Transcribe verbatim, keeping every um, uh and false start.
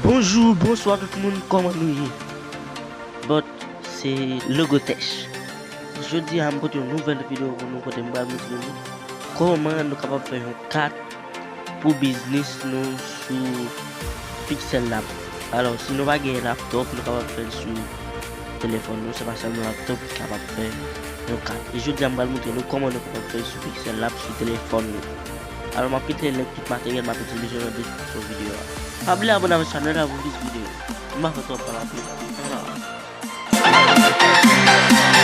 Bonjou, bonswa tout moun, kòman nou ye? But se Logotech. Jodi a m pote yon nouvèl videyo pou nou kote m pral montre nou kòman nou kapab fè yon kat pou biznis nou sou Pixel Lab. Alò, si nou pa gen laptop, nou kapab fè l sou telefòn nou, se pa sèlman laptop ki kapab fè yon kat. E jodi a m pral montre nou kòman nou kapab fè l sou Pixel Lab sou telefòn nou. Alò, m ap kite link tout materyèl m ap itilize nan deskripsyon videyo a. Pa bliye abòne avèk chanèl la pou plis videyo. M pa fè twòp pale anpil. Ann al.